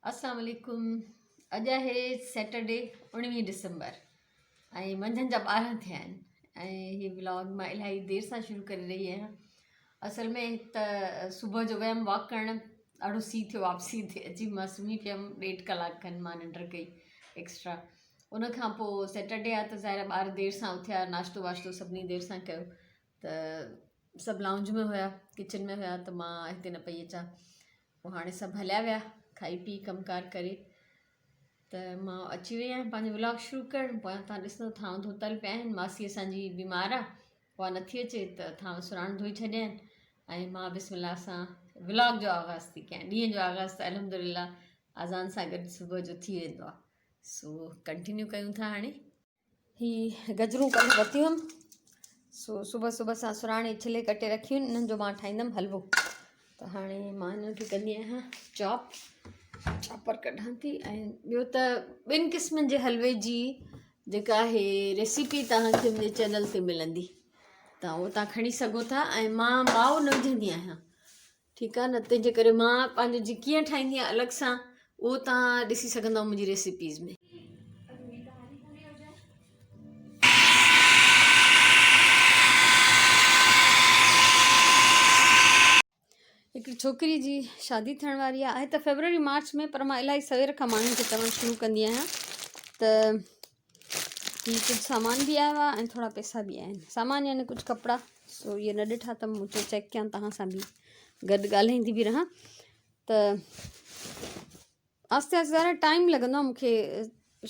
اسلام عليڪم اڄ آهي سيٽرڊي 19 ڊسمبر ۽ منجهند جا 12 ٿيا آهن ۽ هي ولاگ مان الاهي دير سان شروع ڪري رهي آهيان. اصل ۾ ته صبح جو ويم واڪ ڪرڻ، ڏاڍو سي ٿيو، واپسي تي اچي مان سمهي پيم، ڏيڍ ڪلاڪ کن مان ننڊ ڪئي ايڪسٽرا. ان کان پوء سيٽرڊي آهي ته ظاهر ٻار دير سان اٿيا، ناشتو واشتو سڀني دير سان ڪيو ته سڀ لائونج ۾ هيا، ڪچن ۾ هيا ته مان هتي نه پئي اچان. پوء هاڻي سڀ هليا ويا کائي پي ڪم ڪار ڪري ته مان اچي وئي آهيان پنهنجو ولاگ شروع ڪرڻ. پويان تان ڏسندو ٿانو ڌوتل پيا آهن، ماسي اسان جي بيمار آهي اها نٿي اچي ته ٿانو سراڻ ڌوئي ڇڏيا آهن ۽ مان بسم الله سان ولاگ جو آغاز ٿي ڪيان. ڏينهن جو آغاز ته الحمد لله اذان سان گڏ صبح جو ٿي ويندو آهي، سو ڪنٽينيو ڪيون ٿا. هاڻي هي گجرون ڪلهه ورتيون هيم، سو صبح صبح سان سراڻي ڇلي ڪٽي رکيون آهن. انهن جو مان ٺاهيندم حلوو. ته هاڻي مان هنن کي ڪندي آهيان چاپ، چاپر ڪڍان ٿي. ۽ ٻيو ته ٻن قسمن جي حلوي جي جيڪا آهي ريسيپي توهان کي منهنجي چينل تي ملندي، ته اهو توهان کڻي سگهو ٿا. ۽ مان مائو نه وجهندي آهيان، ٺيڪ آهي نه، تنهنجي ڪري مان پنهنجو جي ڪيئن ٺاهيندي آهيان الڳ سان اهو توهان ڏسي سگهندؤ منهنجي ريسيپيز ۾. هڪڙي ڇوڪري جي شادي ٿيڻ واري آهي ته فيبروري مارچ ۾، پر مان الاهي سوير کان ماڻهن کي چوڻ شروع ڪندي آهيان ته هي ڪجهه سامان به آيو آهي ۽ ٿورا پئسا به آهن، سامان يعني ڪجهه ڪپڙا. سو اهي نه ڏٺا ته مون چيو چيڪ ڪيان، توهان سان به گڏ ڳالهائيندي به رهان. ته آهستي آهستي ذرا ٽائيم لڳندو آهي مونکي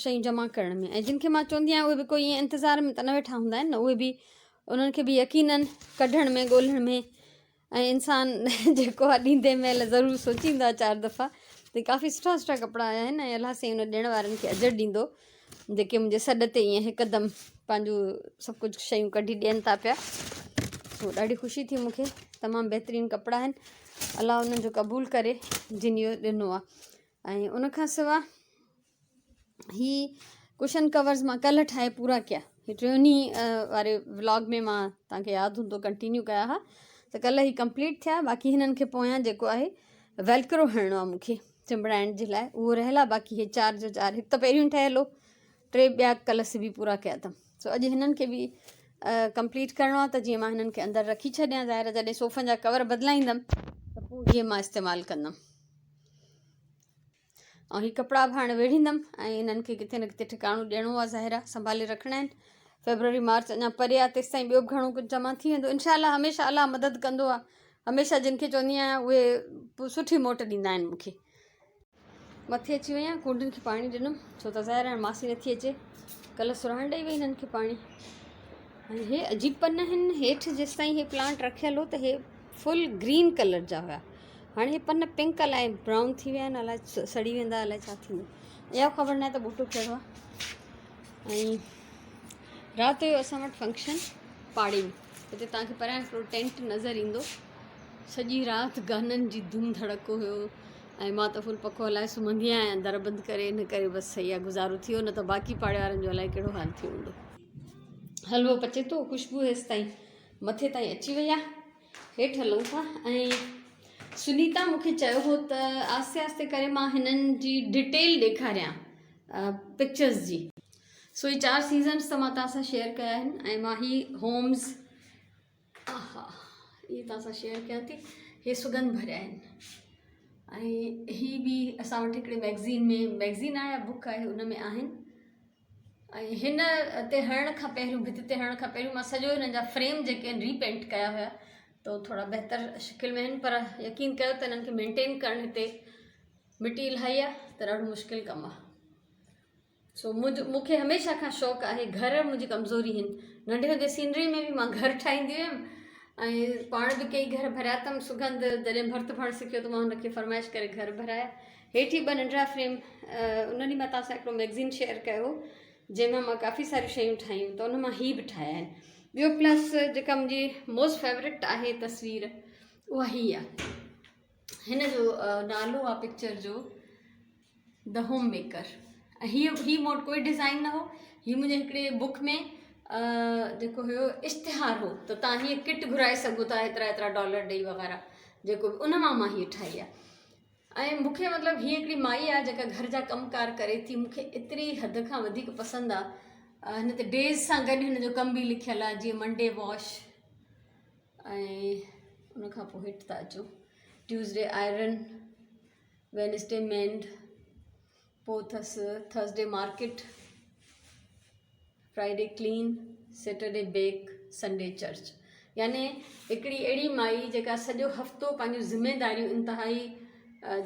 شيون جمع ڪرڻ ۾، ۽ جن کي مان چوندي آهيان اهي به ڪوئي ائين انتظار ۾ ته نه ويٺا هوندا آهن نه، اهي به انهن کي به يقينن ڪڍڻ ۾ ڳولڻ ۾، ۽ انسان جيڪو آهي ڏيندي مهل ضرور سوچيندو آهي چار دفعا. ته ڪافي سٺا سٺا ڪپڙا آيا آهن ۽ الله سائين ان ڏيڻ وارن کي اجر ڏيندو جيڪي منهنجي سڏ تي ائين هڪدم پنهنجون سڀ ڪجهه شيون ڪڍي ڏين ٿا پيا. سو ڏاڍي خوشي ٿي مونکي، تمام بهترين ڪپڙا آهن، الله انهن جو قبول ڪري جن اهو ڏنو آهي. ۽ ان کان سوا هي ڪشن ڪورز مان ڪلهه ٺاهي پورا ڪيا، هي ٽيون ڏينهن واري ولاگ ۾ مان توهان کي ياد هوندو ڪنٽينيو ڪيا ها، ته ڪلهه هي ڪمپليٽ ٿيا. باقي هنن کي پويان جيڪو آهي ويلڪرو هڻڻو آهي مونکي چنبڙائڻ جي لاء، اهو رهيل آهي. باقي هي چار جو چار، هڪ ته پهريون ٺهيل هو، ٽي ٻيا ڪلهه سبي پورا ڪيا اٿم. سو اڄ هنن کي به ڪمپليٽ ڪرڻو آهي ته جيئن مان هنن کي اندر رکي ڇڏيان. ظاهر آهي جڏهن صوفن جا ڪور بدلائيندم ته پوء اهي مان استعمال ڪندم. ۽ هي ڪپڙا به هاڻي ويڙهيندم ۽ انهن کي ڪٿي نه ڪٿي ٺڪاڻو ڏيڻو آهي، ظاهر آهي سنڀالي رکڻا آهن. فيبروري مارچ اڃا پري آهي، تيستائين ٻيو به گهڻو ڪجهه جمع ٿي ويندو انشاء الله. هميشه الله مدد ڪندو آهي، هميشه جن کي چوندي آهيان اهي سٺي موٽ ڏيندا آهن مونکي. مٿي اچي وئي آهيان، ڪونڊن کي پاڻي ڏنم، ڇو ته ظاهر آهي ماسي نٿي اچي. ڪلهه سرهاڻ ڏئي وئي هنن کي پاڻي. ۽ هي عجيب پن آهن، هيٺ جيستائين هي پلانٽ رکيل هو ته هي فل گرين ڪلر جا هيا، هاڻي هي پن پنڪ الائي برائون ٿي ويا آهن، الائي سڙي ويندا الائي ڇا ٿيندو، اها خبر ناهي ته ٻوٽو ڪهڙو آهي. ۽ رات جو اسان وٽ فنڪشن پاڙي ۾ هتي توهان کي پريان هڪڙو ٽينٽ نظر ايندو. سڄي رات گانن جي ڌوم ڌڙڪ هيو ۽ مان ته فل پکو هلائي سمهندي آهيان در بند ڪري، ان ڪري بس صحيح آهي گذارو ٿي ويو، نه ته باقي پاڙي وارن جو الائي ڪهڙو حال ٿيو هوندو. حلوو پچي ٿو، خوشبو هيستائين مٿي تائين اچي وئي آهي. هيٺ هلون ٿا. ۽ سنيتا مون کي چيو هو ته آهستي آهستي ڪري مان هنن جي ڊيٽيل ڏيکاريان پڪچرز جي. سو هي چار سيزنس ته مان توهان سان شيئر ڪيا آهن ۽ مان هي هومز آها اهي توهان سان شيئر ڪيان ٿي. هي سڳنڌ ڀريا آهن ۽ هي به اسان وٽ هڪڙي ميگزين ۾، ميگزين آهي يا بڪ آهي ان ۾ آهن. ۽ هن تي هڻڻ کان پهريون، ڀت تي هڻڻ کان پهريون مان سڄو هنن جا فريم جيڪي آهن ري پينٽ ڪيا هيا ته ٿورا بهتر شڪل ۾ آهن، پر يقين ڪيو ته هنن کي مينٽين ڪرڻ، هتي مٽي الاهي آهي ته ڏاڍو مشڪل ڪم آهي. سو مون کي هميشه کان شوق آهي، گهر منهنجي ڪمزوري آهن. ننڍي هوندي سينري ۾ به مان گهر ٺاهيندي هيم ۽ پاڻ به ڪئي گهر ڀريا اٿم. سڳنڌ جڏهن ڀرت ڀرڻ سکيو ته مان هن کي فرمائش ڪري گهر ڀرايا. هيٺ هي ٻه ننڍڙا فريم، ان ڏينهن مان توهان سان هڪڙو ميگزين شيئر ڪيو هو جنهن مان مان ڪافي ساريون شيون ٺاهيون ته ان مان هي به ٺاهيا آهن. ٻيو پلس جيڪا منهنجي موسٽ فيورٽ آهي تصوير اها هي آهي. هن جو نالو آهي پڪچر جو the home maker. ۽ هي مون وٽ ڪوئي ڊزائن نه هو، هي منهنجي هڪڙي بڪ ۾ جيڪو هيو اشتهار هو ته توهان هيء ڪٽ گهرائي سگهو ٿا ايترا ايترا ڊالر ڏئي وغيره، جيڪو به ان مان مان هيء ٺاهي آهي. ۽ مون کي مطلب هي هڪڙي مائي آهي جيڪا گهر جا ڪم ڪار ڪري ٿي مون کي ايتري حد کان وڌيڪ پسند آهي هن تي ڊيز سان گڏ هن جو ڪم به لکيل آهي جيئن منڊي واش ۽ ان کان پوء هيٺ ٿا اچون ٽيوزڊي آئرن وينسڊي مينڊ پوء اٿس Thursday market Friday clean, Saturday bake, Sunday church يعني هڪڙي اهڙي مائي جيڪا سڄو هفتو پنهنجون ذميداريون انتهائي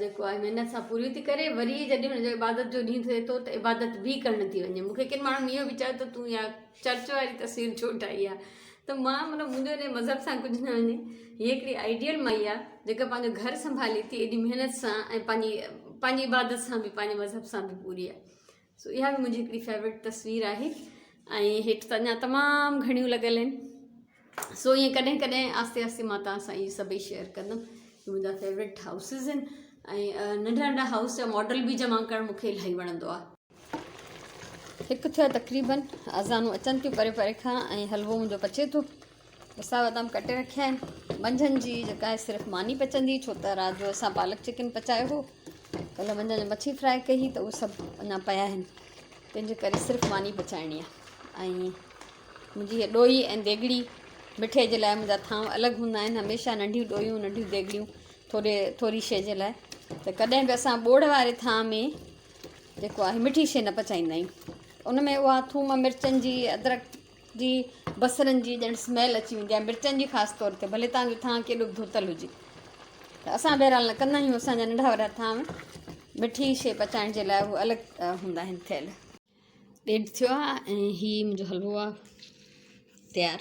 جيڪو آهي محنت سان پوريون ٿي ڪري وري جڏهن هن جو عبادت جو ڏينهن ٿئي ٿو ته عبادت به ڪرڻ ٿي وڃي مونکي ڪن ماڻهن اهو به چيو ته تون اها چرچ واري تصوير ڇو ٺاهي آهي ته مان مطلب منهنجو ان مذهب سان ڪجهه نه وڃي هي هڪڙي آئيڊيل مائي آهي جيڪا پنهنجو گهر سنڀالي ٿي ايڏي محنت سان ۽ پنهنجي پنهنجي عبادت سان به پنهنجي مذهب سان به پوري آهي سو اها به منهنجي هڪڙي فيورٽ تصوير آهي ۽ هيٺ ته اڃا تمام گهڻيون لڳل آهن سو ائين ڪڏهن ڪڏهن آهستي آهستي مان توهان سان اهي سڀئي شيئر ڪندم منهنجا فيورٽ هائوسز آهن ۽ ننڍا ننڍا هائوس جا ماڊل به جمع ڪرڻ مونکي الاهي وڻندو آهي. هڪ ٿيو تقريبن اذانون اچن ٿيون پري پري کان ۽ حلوو منهنجو پچي ٿو پستا بادام ڪٽي رکيا آهن منجهند جي جيڪا آهي صرف ماني پچندي ڇو ته رات جو اسان پالڪ چڪن پچايو هو ڪلهه منجهند جو مڇي فرائي ڪئي هئي ته اهي سڀ اڃا پيا آهن تنهن جي ڪري صرف ماني پچائڻي آهي ۽ منهنجي هيء ڏوئي ۽ ديڳڙي مٺي جي لاء منهنجا ٿانو الڳ هوندا آهن هميشه ننڍيون ڏويون ننڍيون ديڳڙيون ٿوري ٿوري شيء جي لاء ته ڪڏهن به اسان ٻوڙ واري ٿانء ۾ جيڪو آهي مٺي شيء نه پچائيندا آهيون ان ۾ اها ٿوم مرچن جي ادرڪ جي بصرن جي ڄڻ سميل اچي ويندي آهي مرچن جي خاص طور تي ڀلي تان جو ٿانء ڪيڏو به ڌوتل هجي ته اسان بهرحال نه ڪندا آهيون اسان جا ننڍا وڏا ٿانء مٺي شيء پچائڻ جي لاء هو الڳ هوندا آهن ٿيل. ڏيڍ ٿيو آهي ۽ هي منهنجو حلوو آهي تيار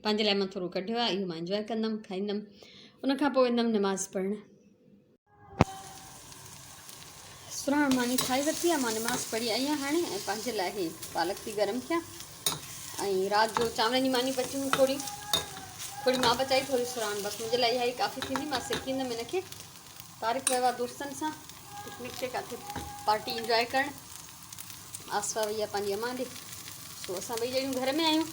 پنهنجي لاء مان ٿورو ڪڍيو آهي اهو مان انجواء ڪندم کائيندم ان کان پوء ويندم نماز پڙهڻ. سرهاڻ ماني کائي ورتي آهي مان نماز پڙهي آئي آهيان هاڻي ۽ پنهنجي لاء هي پالڪ ٿي گرم ڪيان ۽ رات جو چانورن جي ماني بچي هئي ٿوري ٿوري مان بچائي ٿوري سرهاڻ بس منهنجي لاء اها ئي ڪافي ٿيندي مان سيڪيندم هن کي طارق ويو آهي دوستن سان پڪنڪ تي ڪاٿي پارٽي انجواء ڪرڻ آسفا وئي آهي پنهنجي امان ڏي سو اسان ٻئي ڄڻيون گهر ۾ آهيون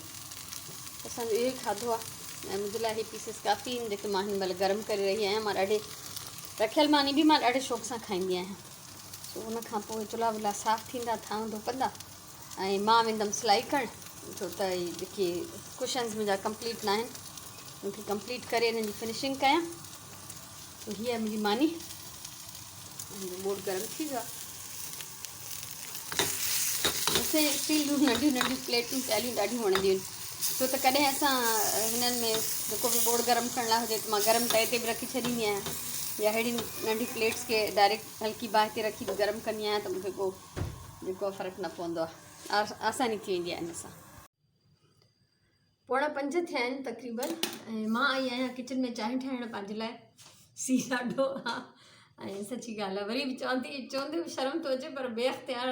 اسانجو اهو ئي کاڌو آهي ۽ منهنجي لاء هي پيسز ڪافي آهن جيڪي مان هن مهل گرم ڪري رهي آهيان مان ڏاڍي رکيل ماني به مان ڏاڍي شوق سان کائيندي آهيان سو ان کان پوء چلها ولها صاف ٿيندا ٿانو ڌوپندا ۽ مان ويندم سلائي ڪرڻ ڇو ته هي جيڪي ڪشنز منهنجا ڪمپليٽ نه آهن ان کي ڪمپليٽ ڪري انهن جي فنشنگ ڪيان سو هي آهي منهنجي ماني منهنجو ٻوڙ گرم ٿي ويو آهي مون کي اسٽيل جون ننڍيون ننڍيون پليٽون پياليون ڏاڍيون وڻنديون آهن ڇو ته ڪڏهن اسان هنن ۾ جيڪو به ٻوڙ گرم ڪرڻ لاء هجي ته مان گرم تئي تي به رکي ڇڏيندي آهيان يا اهڙين ننڍي پليٽس کي ڊائريڪٽ هلڪي باهه تي رکي به گرم ڪندي آهيان ته مون کي ڪو جيڪو فرق نه پوندو آهي آساني ٿي ويندي آهي ان سان پوڻا پنج ٿيا آهن تقريبن ۽ مان آئي آهيان ڪچن ۾ چانهه ٺاهڻ پنهنجي لاء سي ڏاڍو آ ۽ سچي ڳالهه آهي وري به چوان ٿي چوندي به شرم ٿو اچي پر بي اختيار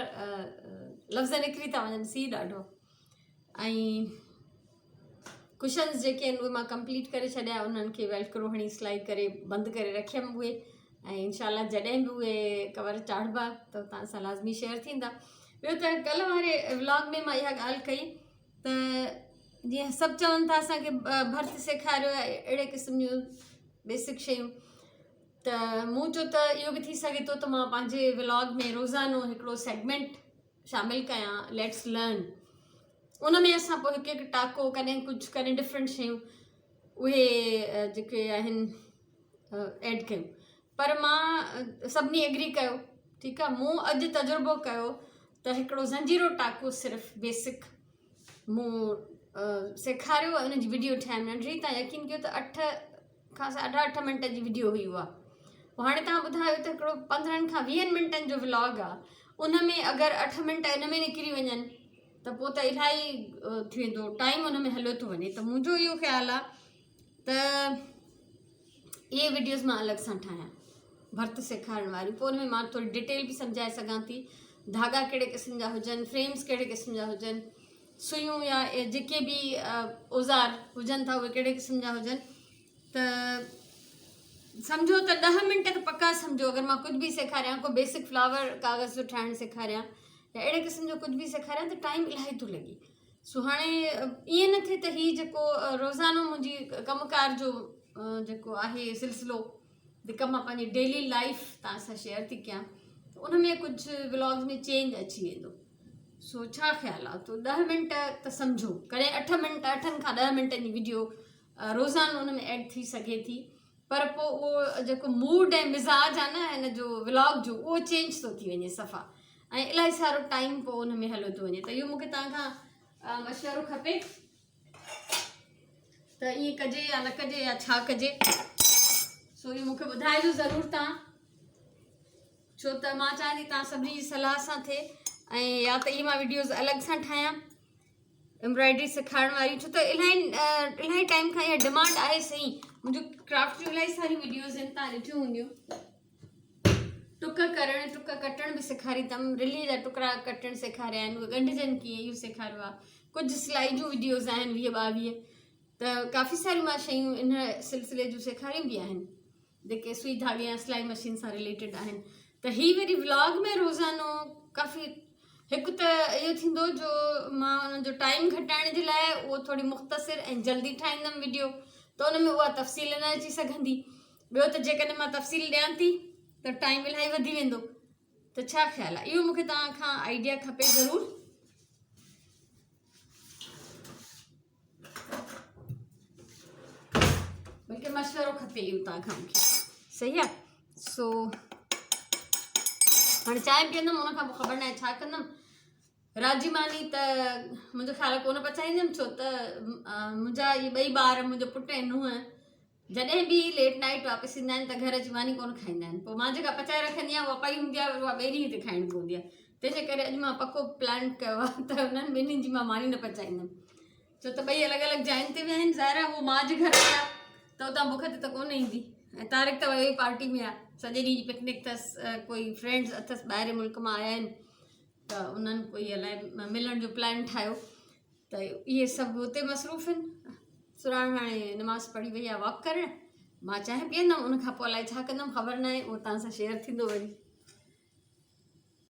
لفظ نڪري ٿا وڃن سي ڏاڍو ۽ ڪشنز جيڪي آهن اهي مان ڪمپليٽ ڪري ڇڏيا انهن کي ويلڪرو هڻي سلائي ڪري بند ڪري رکيم اهي ۽ انشاء الله جڏهن به اهي ڪور چاڙهبا ته توهان سان لازمي شيئر ٿيندا ٻيو ته ڪلهه واري ولاگ ۾ مان اها ڳالهه ڪئي ته جيئن سڀ چون ٿا اسانکي ڀرت سيکاريو يا اهڙي قسم جون بيسڪ شيون ته مون چيو ته اهو به ٿي سگهي ٿو ته مان پنهنجي ولاگ ۾ روزانو هڪڙو سيگمينٽ شامل ڪيان ليٽس لرن ان ۾ اسان پوء هڪ هڪ ٽاڪو ڪڏهن ڪجهه ڪڏهن ڊفرنٽ شيون اهي جيڪي آهن ايڊ ڪيون پر مان سڀني ايگري ڪيو ٺيڪ آهي مون اڄ تجربو ڪيو ته هڪڙو زنجيرو ٽاڪو صرف بيسڪ مون سيکاريو ۽ ان جي وڊيو ٺاهيم ننڍڙي تان يقين ڪيو ته اٺ کان ساڍا اٺ منٽ جي وڊيو هئي اها پوء هاڻي تان ٻڌايو ته هڪڙو پندرهن کان ويهن منٽن جو ولاگ آ ان ۾ اگر اٺ منٽ ان ۾ نڪري وڃن ته پوء ته الاهي ٿي ويندو ٽائيم ان ۾ هليو ٿو وڃي ته منهنجو اهو خيال آ ته اهي وڊيوز مان الڳ سان ٺاهيان ڀرت سيکارڻ واريون پوء ان ۾ مان ٿوري ڊيٽيل به سمجهائي سگهان ٿي ڌاڳا ڪهڙي قسم جا هجن فريمز ڪهڙي قسم جا هجن سيون يا جيڪي به اوزار هجن ٿا اهي ڪهڙي قسم جا هجن ته سمجهو ته ڏهه منٽ ته پڪا سمجهو اگر مان ڪجهه به سيکاريان ڪو بيسڪ فلاور ڪاغذ جو ٺاهڻ سيکاريان يا اهڙي قسم جو ڪجهه به سيکاريان ته ٽائيم الاهي ٿو لڳي سو هاڻي ائين نه ٿئي ته هي جيڪو روزانو منهنجي ڪم ڪار جو جيڪو آهي سلسلو جيڪا مان پنهنجي ڊيلي لائف توهان سان شيئر ٿي ڪيان ته ان ۾ ڪجهه ولاگز ۾ چينج اچي ويندو. سو ڇا خيال آ تو ڏهه منٽ ته سمجهو ڪڏهن اٺ منٽ اٺن کان ڏهه منٽن جي وڊيو روزانو ان ۾ ايڊ ٿي سگهي ٿي پر پوء اهو جيڪو موڊ ۽ مزاج آ نه ان جو ولاگ جو اهو چينج ٿو ٿي وڃي صفا ۽ الاهي سارو ٽائيم پوء ان ۾ هليو ٿو وڃي ته اهو مونکي توهان کان مشورو کپي ته ائين ڪجي يا نه ڪجي يا ڇا ڪجي سو اهو مونکي ٻڌائجو ضرور توهان ڇو ته مان چاهيان ٿي توهان سڀني جي صلاح سان ٿئي ۽ يا ته اهي مان وڊيوز الڳ سان ٺاهيان ايمبرائڊري سيکارڻ واريون ڇو ته الاهي الاهي ٽائيم کان اها ڊمانڊ آهي صحيح منهنجو ڪرافٽ جون الاهي ساريون وڊيوز آهن توهان ڏٺيون هونديون ٽڪ ڪرڻ ٽڪ ڪٽڻ به سيکاري اٿم رلي جا ٽڪرا ڪٽڻ سيکاريا آهن اهي ڳنڍجن ڪيئن اهو سيکاريو آهي ڪجهه سلائي جون وڊيوز آهن ويهه ٻاويهه ته ڪافي ساريون مان شيون ان سلسلي جون سيکاريون به آهن جيڪي سوئي ڌاڳي يا سلائي مشين سان رليٽيڊ آهن ته هي وري ولاگ ۾ روزانو ڪافي هڪ ته اهو ٿيندو جو مان ان جو ٽائيم گهٽائڻ جي لاء اهو ٿوري مختصر ۽ جلدي ٺاهيندم ويڊيو ته ان ۾ اها تفصيل نه اچي سگهندي ٻيو ته جيڪڏهن مان تفصيل ڏيان ٿي ته ٽائيم الاهي وڌي ويندو ته ڇا خيال آهي اهو مونکي توهان کان آئيڊيا کپي ضرور. بلڪه مشورو کپي اهو توهان کان مونکي صحيح آ سو هاڻي چانهه پيئندم ان کان پوء خبر ناهي ڇا ڪندم رات جي ماني ته منهنجو خيال ڪونه پچائيندم ڇو ته منهنجا اهي ٻئي ٻار منهنجو پٽ ۽ نونهن جڏهن به ليٽ نائيٽ واپس ايندا آهن ته گهر اچي ماني ڪونه کائيندا آهن پوء مان جيڪا پچائي رکندي آهيان اها پئي هوندي آهي اها ٻئي ڏينهن تي کائڻي پوندي آهي تنهن جي ڪري اڄ مان پڪو پلان ڪيو آهي ته انهن ٻنهين جي مان ماني نه پچائيندم ڇو ته ٻئي الڳ الڳ جاين تي ويا آهن ظاهر آهي هو ماء جي گهر ويا ته اتان بک تي ته ڪونه ايندي ۽ طارق ته ويو ئي پارٽي ۾ آهي سڄي ڏينهن جي پڪنڪ اٿس ڪوئي فرينڊز اٿس ٻاهرين ملڪ مان آيا آهن ته انهن ڪوئي الائي ملڻ جو پلان ٺاهيو ته اهي سڀ اتي مصروف آهن. سراڻ هاڻي نماز پڙهي وئي آهي واڪ ڪرڻ. مان چانهه پيئندم ان کان پوء الائي ڇا ڪندم خبر ناهي اهو توهان سان شيئر ٿيندو وري.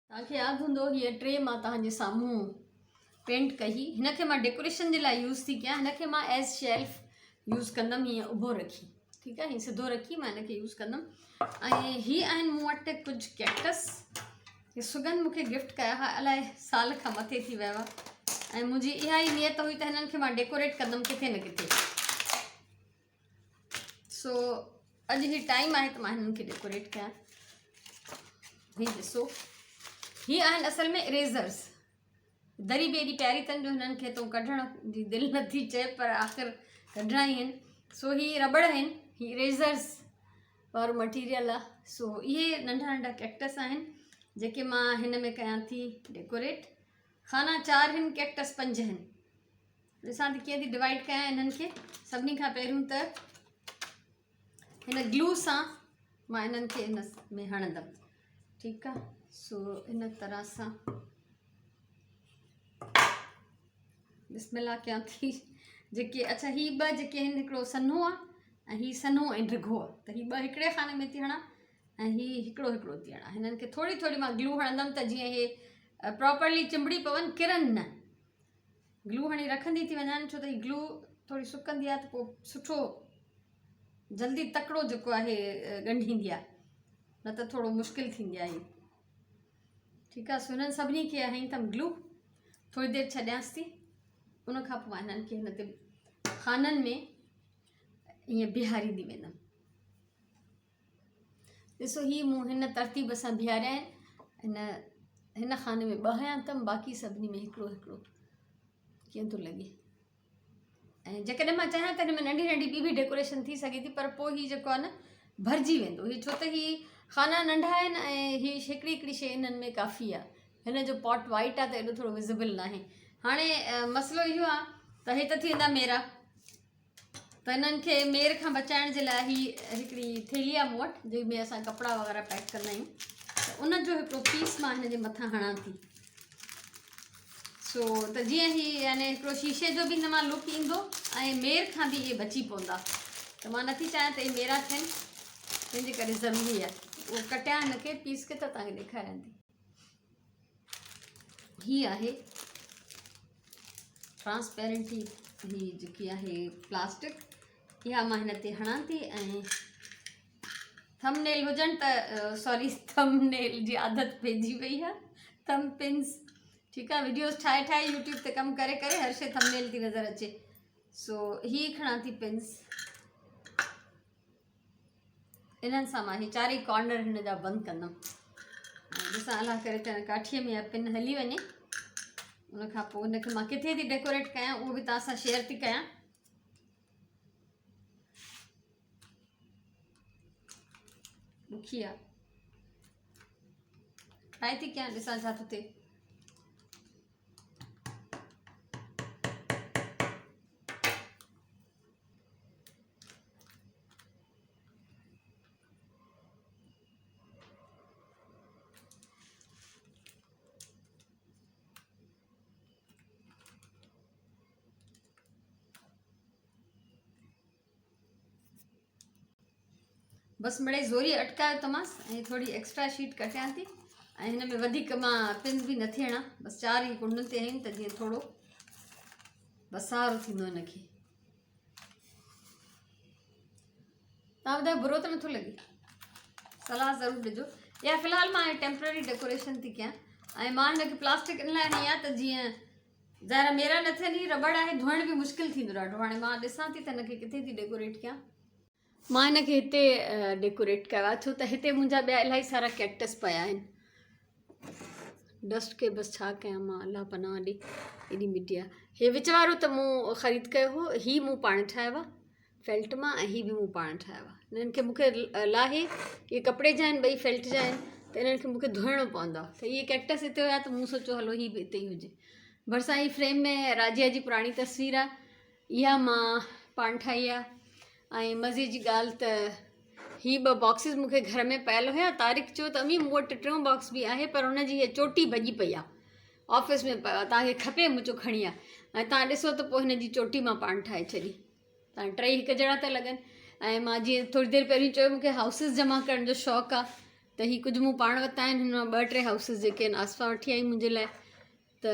توهان کي ياد هوندو هيء ٽري مان توهان جي سامهون پينٽ ڪئي هئي. هن کي مان ڊيڪوريشن جي لاء يوز ٿي ڪيان. هن کي مان ايز شيلف يوز ڪندم هيئن اڀو رکي. ٺيڪ آهي هيئن سڌو رکي مان هن کي يوز ڪندم. ۽ هي آهن مون وٽ ڪجهه ڪيڪٽس. هي سگن مون کي گفٽ ڪيا هئا الائي سال کان مٿي ٿي ويو آهي ۽ منهنجي اها ئي نيت هئي ته هنن کي مان ڊيڪوريٽ ڪندم ڪٿي نه ڪٿي سو اڄ هي ٽائيم آهي ته مان هنن کي ڊيڪوريٽ ڪيان هي ڏسو هي آهن اصل ۾ اريزرس دري به ايڏي پياري اٿن جو هنن کي تو ڪڍڻ جي دل نٿي چئي پر آخر ڪڍڻا ئي آهن سو هي ربڙ آهن هي اريزرس وارو مٽيريل آ سو اهي ننڍا ننڍا ڪيڪٽس آهن جيڪي مان هن ۾ ڪيان ٿي ڊيڪوريٽ خانا چار هن ڪيڪٽس پنج هن ڏسان ٿي ڪيئن ٿي ڊوائيڊ ڪيان انهن کي سڀني کان پهريون ته هن گلو سان مان انهن کي هن ۾ هڻندم ٺيڪ آ سو ان طرح سان بسم الله ڪيان ٿي جيڪي اڇا هي ٻه جيڪي آهن هڪڙو سنهو آ ۽ هي سنهو ۽ ڊگهو آ ته هي ٻه هڪڙي خاني ۾ ٿي هڻان ۽ هي هڪڙو هڪڙو ٿي هڻان هنن کي ٿوري ٿوري مان گلو هڻندم ته جيئن هي پراپرلي چنبڙي پون ڪرن نه گلو هڻي رکندي ٿي وڃان ڇو ته هي گلو ٿوري سڪندي آ ته پوء سٺو جلدي تڪڙو جيڪو آهي ڳنڍيندي آ نه ته ٿورو مشڪل ٿيندي آ هي ٺيڪ آ سو هنن سڀني کي هنئي اٿم گلو ٿوري دير ڇڏيانس ٿي ان کان پوء مان هنن کي هن تي خانن ۾ ائين بيهاريندي ويندم ڏسو هي مون هن ترتيب سان بيهاريا آهن هن هن خاني ۾ ٻه هنيا اٿم باقي سڀني ۾ هڪڙو هڪڙو ڪيئن ٿو لڳي ۽ جيڪڏهن مان چاهيان ته هن ۾ ننڍي ننڍي ٻي به ڊيڪوريشن ٿي سگهي ٿي پر پوء هي جيڪو آهي نه ڀرجي ويندو هي ڇو ته هي خانا ننڍا آهن ۽ هي هڪڙي هڪڙي شيء انهن ۾ ڪافي آهي هن جو پاٽ وائٽ آهي ته ايڏو ٿورو وزبل ناهي هاڻي مسئلو اهو آهي ته هي ته ٿي ويندا ميرا ته انهن کي مير کان بچائڻ جي لاء هي هڪڙي ٿيلي آهي مون وٽ جنهن ۾ اسان ڪپڙا وغيره پيڪ ڪندا آهيون ته ان جو هڪڙو پيس مان هن جي مٿان هڻان ٿي سو ته جيئن هي يعني هڪڙو شيشي جو به هن مان لڪ ايندو ۽ مير کان به اهي بچي پوندا ته مان نٿي چاهيان ته اهي ميرا ٿين تنهن جي ڪري ضروري آهي اهو ڪٽيان هن کي پيس کي ته توهان کي ڏيکاريان ٿي هي آهي ٽرانسپيرنٽ هي هي جيڪي آهي پلاسٽڪ اها مان هن تي هڻان ٿي ۽ ٿم نيل هجن ته سوري ٿم نيل جي عادت پئجي وئي آهي ٿم پنس ٺيڪ آهي ويڊيوز ٺاهي ٺاهي يوٽيوب تي ڪم ڪري ڪري هر شي ٿم نيل ٿي نظر اچي سو هي کڻان ٿي پنس انهن سان مان هي چارئي ڪارنر هن جا بند ڪندم ڏسان الله ڪري ته ڪاٺيء ۾ پن هلي وڃي ان کان پوء ان کي مان ڪٿي ٿي ڊيڪوريٽ ڪيان اهو به توهان سان شيئر ٿي ڪيان ڏکي آ ٽرائي ٿي ڪيان ڏسان ڇا ٿو ٿئي بس مڙئي زوري اٽڪايو اٿمانس ۽ ٿوري ايڪسٽرا شيٽ ڪٽيان ٿي ۽ هن ۾ وڌيڪ مان پنس به نٿي هڻان بس چار ئي ڪنڊن تي هنيم ته جيئن ٿورو بسارو ٿيندو هن کي تان ٻڌايو برو ته نٿو لڳي صلاح ضرور ڏجو يا في الحال مان ٽيمپرري ڊيڪوريشن ٿي ڪيان ۽ مان هن کي پلاسٽڪ ان لاء هنئي آهي ته جيئن ظاهر آهي ميرا نه ٿين هي رٻڙ آهي ڌوئڻ به مشڪل ٿيندو ڏاڍو هاڻي مان ڏسان ٿي ته هن کي ڪٿي ٿي ڊيڪوريٽ ڪيان. مان هن کي هتي ڊيڪوريٽ ڪيو آهي ڇو ته هتي منهنجا ٻيا الاهي سارا ڪيڪٽس پيا آهن ڊسٽ کي بس ڇا ڪيان مان الله پناهه ڏي ايڏي مٽي آهي هي وچ وارو ته مون خريد ڪيو هو هي مون پاڻ ٺاهيو آهي فيلٽ مان ۽ هي به مون پاڻ ٺاهيو آهي انهن کي مون کي لاهي اهي ڪپڙي جا آهن ٻئي فيلٽ جا آهن ته انهن کي مون کي ڌوئڻو پوندو آهي ته اهي ڪيڪٽس هتي هيا ته مون سوچيو هلو هي به هتي ئي هجي ڀرسان هي فريم ۾ راجيا جي پراڻي تصوير آهي اها مان پاڻ ٺاهي آهي ۽ مزي جي ڳالهه ته هي ٻه باڪسز مون کي گهر ۾ پيل هيا طارق چيو ته امي مون وٽ ٽيون باڪس به آهي پر ان جي هيء چوٽي ڀڄي پئي آهي آفيس ۾ پيو آهي توهان کي کپي مون چيو کڻي آ ۽ توهان ڏسو ته پوء هن جي چوٽي مان پاڻ ٺاهي ڇڏي تان ٽئي هڪ جهڙا ٿا لڳن ۽ مان جيئن ٿوري دير پهرين چيو مونکي هائوسز جمع ڪرڻ جو شوق آ ته هي ڪجهه مون پاڻ ورتا آهن هن مان ٻه ٽي هائوسز جيڪي آهن آصفا وٺي آئي منهنجي لاء ته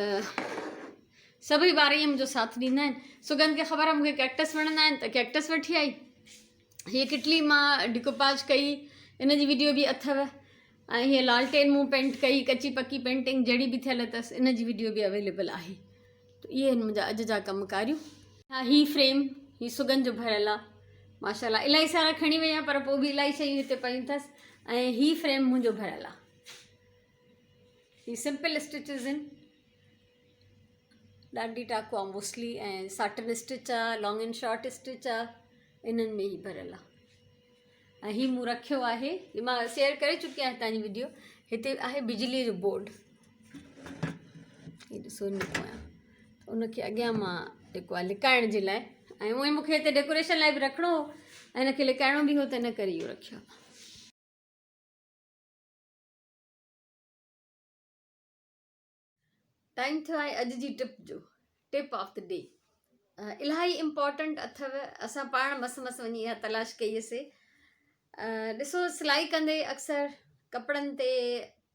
سڀئي ٻار ائين منهنجو ساٿ ڏيندا آهن سگن کي خبر آ مونکي ڪيڪٽس وڻندا آهن ته ڪيڪٽس وٺي آئي هيء ڪٽلي مان ڊيڪوپاج ڪئي ان جي وڊيو به اٿو ۽ هيء لالٽين مون پينٽ ڪئي ڪچي پڪي پينٽنگ جهڙي به ٿيل اٿس ان جي وڊيو به اويليبل آهي ته اهي آهن منهنجا اڄ جا ڪم ڪاريون. ها هي فريم هي سگن جو ڀريل آ ماشاء الله الاهي سارا کڻي وئي آهيان پر پوء به الاهي شيون هتي پيون اٿس ۽ هي فريم منهنجو ڀريل آ هي سمپل اسٽچز آهن ڏانڊي ٽاڪو آ موسٽلي ۽ ساٽن اسٽچ آ لانگ اينڊ شارٽ اسٽچ آ انهن ۾ هي ڀريل آ ۽ هي مون رکيو آهي هي مان شيئر ڪري چڪي آهيان هتان جي وڊيو هتي آهي بجلي جو بورڊ هي ڏسو هن پويان ان کي اڳيان مان جيڪو آهي لڪائڻ جي لاء ۽ اونئي مونکي هتي ڊيڪوريشن لاء به رکڻو هو ۽ هن کي لڪائڻو به هو ته ان ڪري اهو رکيو ٽائيم ٿيو آهي اڄ جي ٽپ جو ٽپ آف the D الاهي امپورٽنٽ اٿو اسان پاڻ مس مس وڃي اها تلاش ڪئي سي ڏسو سلائي ڪندي اڪثر ڪپڙن تي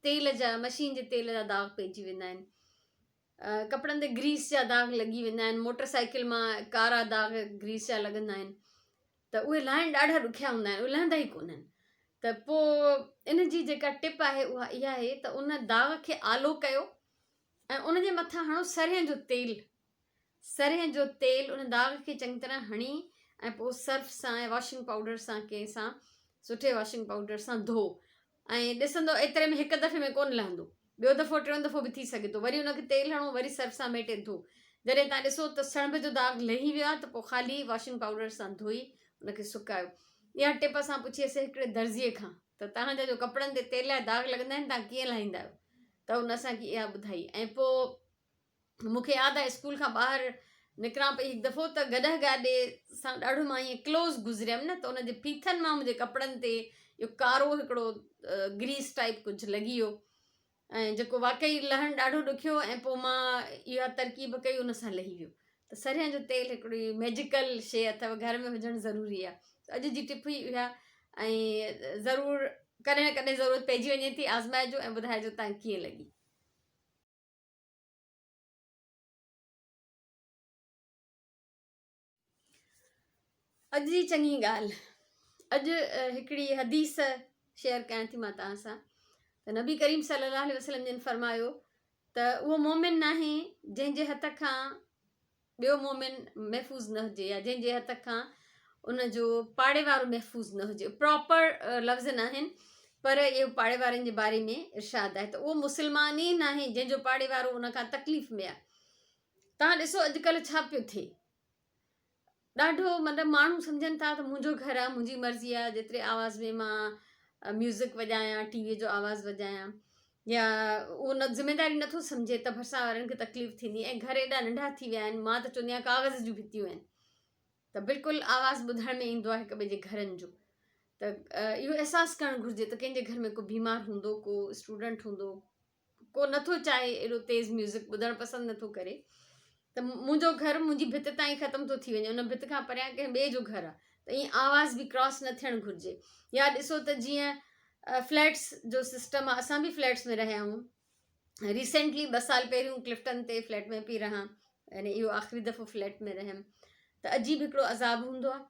تيل جا مشين جي تيل جا داغ پئجي ويندا آهن ڪپڙن تي گريس جا داغ لڳي ويندا آهن موٽر سائيڪل مان ڪارا داغ گريس جا لڳندا آهن ته اهي لاهڻ ڏاڍا ڏکيا هوندا آهن اهي لهندا ئي ڪونهن ته پوء ان جي جيڪا ٽپ آهي اها اها آهي ته ان داغ کي آلو ڪيو ۽ ان جي مٿان هڻو سرهين جو تيل سرهين جو تيل ان داغ کي چڱي طرح هڻي ۽ پوء سرف سان يا واشنگ پائوڊر سان ڪنهن سان سٺي واشنگ پائوڊر سان ڌو ۽ ڏسندو ايتري ۾ هڪ دفعي ۾ ڪونه لهندو ٻيو دفعو ٽيون دفعو به ٿي سگهي ٿو وري ان کي تيل هڻو وري سرف سان ميٽي ڌو جڏهن تان ڏسو ته سڻڀ جو داغ لهي ويو آهي ته پوء خالي واشنگ پائوڊر سان ڌوئي ان کي سڪايو اها ٽپ اسان پڇيسي هڪڙي درزيء کان ته تهان جا جو ڪپڙن تي تيل جا داغ لڳندا آهن تان ڪيئن لاهيندا آهيو ته ان اسان کي اها ٻڌائي ۽ پوء مون کي ياد آهي اسڪول کان ٻاهر نڪران پئي هڪ دفعو ته گڏهه گاڏي سان ڏاڍو مان ائين ڪلوز گذريم نه ته ان جي ڦيٿن مان منهنجي ڪپڙن تي اهو ڪارو هڪڙو گريس ٽائپ ڪجهه لڳي ويو ۽ جيڪو واقعي لهڻ ڏاڍو ڏکيو ۽ پوء مان اها ترڪيب ڪئي ان سان لهي ويو ته سرهين جو تيل هڪڙي ميجيڪل شيء اٿو گهر ۾ هجڻ ضروري آهي ته اڄ جي ٽپ هئي اها ۽ ضرور ڪڏهن نه ڪڏهن ضرورت پئجي وڃي ٿي آزمائجو ۽ ٻڌائجو تان ڪيئن لڳي. اڄ جي چڱي ڳالهه. اڄ هڪڙي حديث شيئر ڪيان ٿي مان توهان سان ته نبي ڪريم صلي الله عليه وسلم جن فرمايو ته اهو مومن ناهي جنهن جي هٿ کان ٻيو مومن محفوظ نه هجي يا جنهن جي هٿ کان ان جو پاڙي وارو محفوظ نه هجي. پراپر لفظ ناهن پر اهو پاڙي وارن جي باري ۾ ارشاد آهي ته اهو مسلمان ئي ناهي جنهن جو پاڙي وارو ان کان تڪليف ۾ آهي. تان ڏسو اڄڪلهه ڇا پيو ٿئي، ڏاڍو مطلب ماڻهو سمجهن ٿا ته منهنجو گهر آهي منهنجي مرضي آهي جيتري آواز ۾ مان ميوزڪ وڄايان ٽي وي جو آواز وڄايان يا اهو نه ذميداري نٿو سمجهي ته ڀرسان وارن کي تڪليف ٿيندي ۽ گهر ايڏا ننڍا ٿي ويا آهن مان ته چوندي آهيان ڪاغذ جون ڀتيون آهن ته بلڪل آواز ٻڌڻ ۾ ايندو آهي هڪ ٻئي جي گهرن جو ته اهو احساس ڪرڻ گهرجي ته ڪنهن جي گهر ۾ ڪو بيمار هوندو ڪو اسٽوڊنٽ هوندو ڪو نٿو چاهي ايڏو تيز ميوزڪ ٻڌڻ پسند نٿو ڪري ته منهنجو گهر منهنجي ڀت تائين ختم ٿو ٿي وڃي ان ڀت کان پريان ڪنهن ٻئي جو گهر آهي ته ائين آواز به ڪراس نه ٿيڻ گهرجي يا ڏسو ته جيئن فليٽس جو سسٽم آهي اسان به فليٽس ۾ رهيا آهيون ريسينٽلي ٻه سال پهريون ڪلفٽن تي فليٽ ۾ پئي رهان يعني اهو آخري دفعو فليٽ ۾ رهيم ته عجيب هڪڙو عذاب هوندو آهي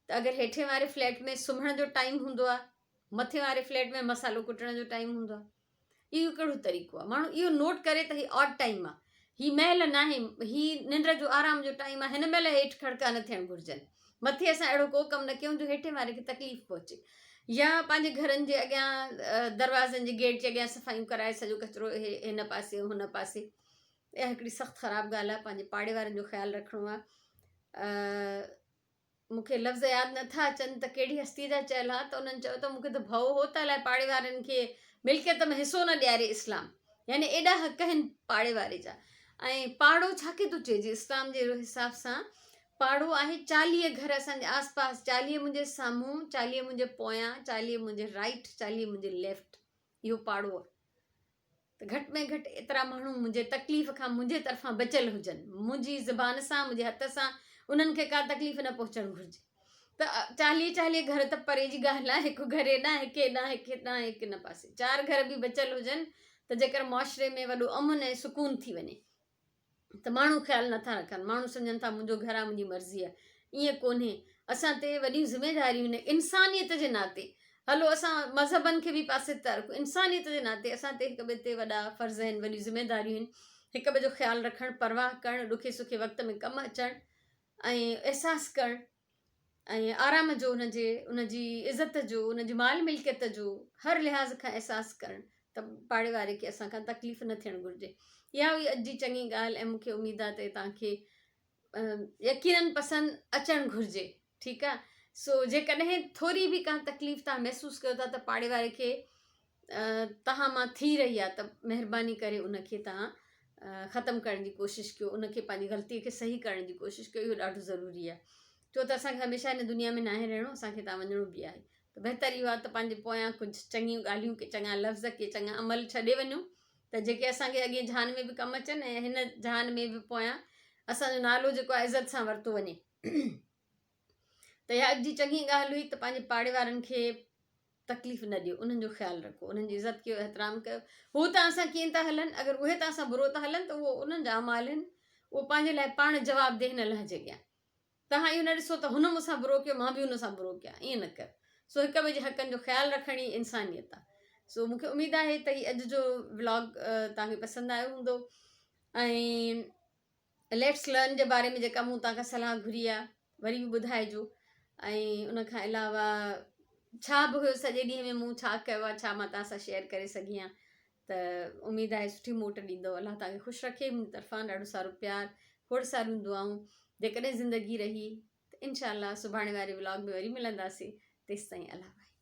ته اگر هيٺين واري فليٽ ۾ سمهڻ جو ٽائيم هوندو آهي مٿي واري فليٽ ۾ مسالو ڪٽڻ جو ٽائيم هوندو آهي اهو ڪهڙو طريقو آهي ماڻهو اهو نوٽ ڪري ته هي آڊ ٽائيم آهي هي مهل ناهي هي ننڊ جو آرام جو ٽائيم آهي هن مهل هيٺ کڙڪا نه ٿيڻ گهرجن مٿي اسان اهڙو ڪو ڪم نه ڪيون جو هيٺين واري کي تڪليف پهچي يا پنهنجي گهرن جي اڳيان دروازن جي گيٽ جي اڳيان صفايون ڪرائي سڄو ڪچرو هن پاسي هن پاسي اها هڪڙي سخت خراب ڳالهه آهي پنهنجي پاڙي وارن جو خيال رکڻو آهي. مون کي لفظ ياد نه ٿا اچن ته ڪهڙي هستيء جا چيل ها ته انهن چيو ته مون کي ته ڀؤ هو ته الائي پاڙي وارن کي ملڪيت ۾ حصو نه ڏياري اسلام يعني ايڏا حق آهن پاڙي واري جا ۽ پاڙو ڇا کي ٿو چئجي اسلام جي حساب سان پاڙو آهي 40 گهر اسان جي آس پاس، 40 منهنجي سامهون، 40 منهنجي پويان، 40 منهنجي رائيٽ، 40 منهنجي ليفٽ، اهو پاڙو آهي. ته گهٽ ۾ گهٽ ايترا ماڻهو منهنجي تڪليف کان منهنجي طرفان بچيل هجن، منهنجي زبان سان، منهنجي هٿ سان انهن کي ڪا تڪليف نه پهچڻ گهرجي. ته 40 40 گهر ته پري جي ڳالهه آهي، هڪ گهر هيڏانهن، هڪ هيڏانهن، هڪ هيڏانهن، هڪ هن پاسي. چار گهر به بچيل هجن ته جيڪر معاشري ۾ وڏو امن ۽ سڪون ٿي وڃي. ته ماڻهو خيال نٿا رکن، ماڻهو سمجهن ٿا منهنجو گهر آهي منهنجي مرضي آهي، ائين ڪونهي، اسان تي وڏيون ذميداريون آهن انسانيت جي ناتي، هلو اسان مذهبن کي به پاسي ٿا رکون، انسانيت جي ناتي اسان تي هڪ ٻئي تي وڏا فرض آهن، وڏيون ذميداريون آهن، هڪ ٻئي جو خيال رکڻ، پرواهه ڪرڻ، ڏکي سکي وقت ۾ ڪم اچڻ ۽ احساس ڪرڻ ۽ آرام جو ان جي ان جي عزت جو ان جي مال ملڪيت جو هر لحاظ کان احساس ڪرڻ ته پاڙي واري کي اسان کان تڪليف نه ٿيڻ گهرجي. اها هئي اڄ جي چڱي ڳالهه ۽ مون کي اميد آهي ته توهان کي يقينن پسند اچڻ گهرجي. ٺيڪ آهي سو جيڪڏهن ٿوري به ڪا تڪليف توهان محسوس ڪيو ٿا ته پاڙي واري کي توهان مان ٿي رهي آهي ته مهرباني ڪري ان کي توهان ختم ڪرڻ جي ڪوشش ڪيو ان کي پنهنجي غلطي کي صحيح ڪرڻ جي ڪوشش ڪيو اهو ڏاڍو ضروري آهي ڇو ته اسانکي هميشه هن دنيا ۾ ناهي رهڻو اسانکي هتان وڃڻو به آهي ته بهتر اهو آهي ته پنهنجي پويان ڪجهه چڱيون ڳالهيون ڪي چڱا لفظ ڪي چڱا عمل ڇڏي وڃون ته جيڪي اسانکي اڳئين جهان ۾ به ڪم اچن ۽ هن جهان ۾ به پويان اسانجو نالو جيڪو آهي عزت سان ورتو وڃي. ته اها اڄ جي چڱي ڳالهه هئي ته پنهنجي پاڙي وارن کي تڪليف نه ڏيو، انهن جو خيال رکو، انهن جي عزت ڪيو، احترام ڪيو. هو توهان سان ڪيئن ٿا هلن، اگر اهي توهان سان برو ٿا هلن ته اهو انهن جا اعمال آهن، اهو پنهنجي لاء پاڻ جوابده آهن الله جي اڳيان. توهان اهو نه ڏسو ته هن مون سان برو ڪيو مان به هن سان برو ڪيان، ائين نه ڪيو. سو هڪ ٻئي جي حقن جو خيال رکڻ ئي انسانيت آهي. سو مون کي اميد آهي ته هي اڄ جو ولاگ توهان کي پسند آيو هوندو ۽ ليٽس لرن جي باري ۾ جيڪا مون توهان کان صلاح گهري آهي وري به ٻڌائجو ۽ ان کان علاوه ڇا به هيو سڄي ڏينهن ۾ مون ڇا ڪيو آهي ڇا مان توهان سان شيئر ڪري سگهي آهيان ته اميد آهي سٺي موٽ ڏيندو. الله توهان کي خوش رکي. منهنجي طرفان ڏاڍو سارو پيار، کوڙ ساريون دعائون. جيڪڏهن زندگي رهي ته انشاء الله سڀاڻي واري ولاگ ۾ وري ملنداسين. تيستائين الله واهي.